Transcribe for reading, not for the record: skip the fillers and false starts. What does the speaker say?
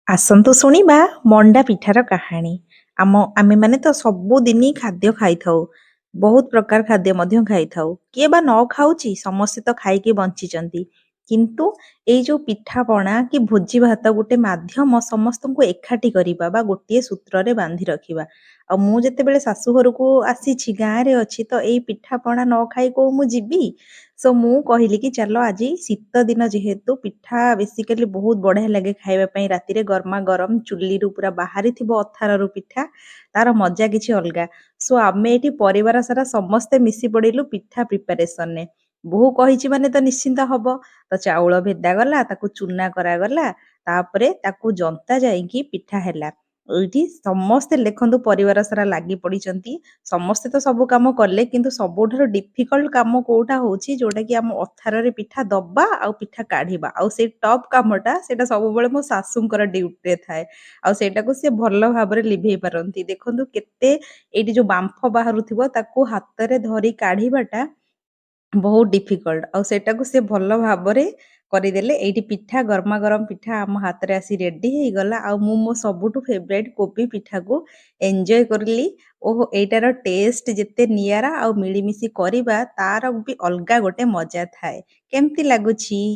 ଆସନ୍ତୁ ଶୁଣିବା ମଣ୍ଡା ପିଠାର କାହାଣୀ। ଆମେମାନେ ତ ସବୁଦିନି ଖାଦ୍ୟ ଖାଇଥାଉ, ବହୁତ ପ୍ରକାର ଖାଦ୍ୟ ମଧ୍ୟ ଖାଇଥାଉ। କିଏ ବା ନ ଖାଉଛି, ସମସ୍ତେ ତ ଖାଇକି ବଞ୍ଚିଛନ୍ତି। କିନ୍ତୁ ଏଇ ଯୋଉ ପିଠାପଣା କି ଭୋଜି ଭାତ ଗୋଟେ ମାଧ୍ୟମ ସମସ୍ତଙ୍କୁ ଏକାଠି କରିବା ବା ଗୋଟିଏ ସୂତ୍ରରେ ବାନ୍ଧି ରଖିବା। ଆଉ ମୁଁ ଯେତେବେଳେ ଶାଶୁଘରକୁ ଆସିଛି, ଗାଁରେ ଅଛି, ତ ଏଇ ପିଠାପଣା ନ ଖାଇ କୋଉ ମୁଁ ଯିବି? ସୋ ମୁଁ କହିଲି କି ଚାଲ, ଆଜି ଶୀତ ଦିନ ଯେହେତୁ ପିଠା ବେସିକାଲି ବହୁତ ବଢ଼ିଆ ଲାଗେ ଖାଇବା ପାଇଁ। ରାତିରେ ଗରମା ଗରମ ଚୁଲିରୁ ପୁରା ବାହାରିଥିବ ଅଥାରରୁ ପିଠା, ତାର ମଜା କିଛି ଅଲଗା। ସୋ ଆମେ ଏଠି ପରିବାର ସାରା ସମସ୍ତେ ମିଶି ପଡ଼ିଲୁ ପିଠା ପ୍ରିପାରେସନରେ। ବୋହୂ କହିଛି ମାନେ ତ ନିଶ୍ଚିନ୍ତ ହବ। ତ ଚାଉଳ ଭେଦା ଗଲା, ତାକୁ ଚୁନା କରାଗଲା, ତାପରେ ତାକୁ ଜନ୍ତା ଯାଇକି ପିଠା ହେଲା। ଏଇଠି ସମସ୍ତେ ଦେଖନ୍ତୁ, ପରିବାର ସାରା ଲାଗି ପଡ଼ିଛନ୍ତି। ସମସ୍ତେ ତ ସବୁ କାମ କଲେ, କିନ୍ତୁ ସବୁଠାରୁ ଡିଫିକଲ୍ଟ କାମ କୋଉଟା ହଉଛି, ଯୋଉଟା କି ଆମ ଅଥାରରେ ପିଠା ଦବା ଆଉ ପିଠା କାଢିବା। ଆଉ ସେଇ ଟପ୍ କାମଟା, ସେଇଟା ସବୁବେଳେ ମୋ ଶାଶୁଙ୍କର ଡ୍ୟୁଟିରେ ଥାଏ ଆଉ ସେଇଟାକୁ ସେ ଭଲ ଭାବରେ ଲିଭେଇ ପାରନ୍ତି। ଦେଖନ୍ତୁ, କେତେ ଏଇଠି ଯୋଉ ବାମ୍ଫ ବାହାରୁଥିବ, ତାକୁ ହାତରେ ଧରି କାଢିବାଟା ବହୁତ ଡିଫିକଲ୍ଟ ଆଉ ସେଇଟାକୁ ସେ ଭଲ ଭାବରେ କରିଦେଲେ। ଏଇଠି ପିଠା, ଗରମା ଗରମ ପିଠା ଆମ ହାତରେ ଆସି ରେଡି ହେଇଗଲା ଆଉ ମୁଁ ମୋ ସବୁଠୁ ଫେବରାଇଟ୍ କୋବି ପିଠାକୁ ଏନ୍ଜୟ କରିଲି। ଓହୋ, ଏଇଟାର ଟେଷ୍ଟ ଯେତେ ନିଆରା ଆଉ ମିଳିମିଶି କରିବା ତାର ବି ଅଲଗା ଗୋଟେ ମଜା ଥାଏ। କେମିତି ଲାଗୁଛି?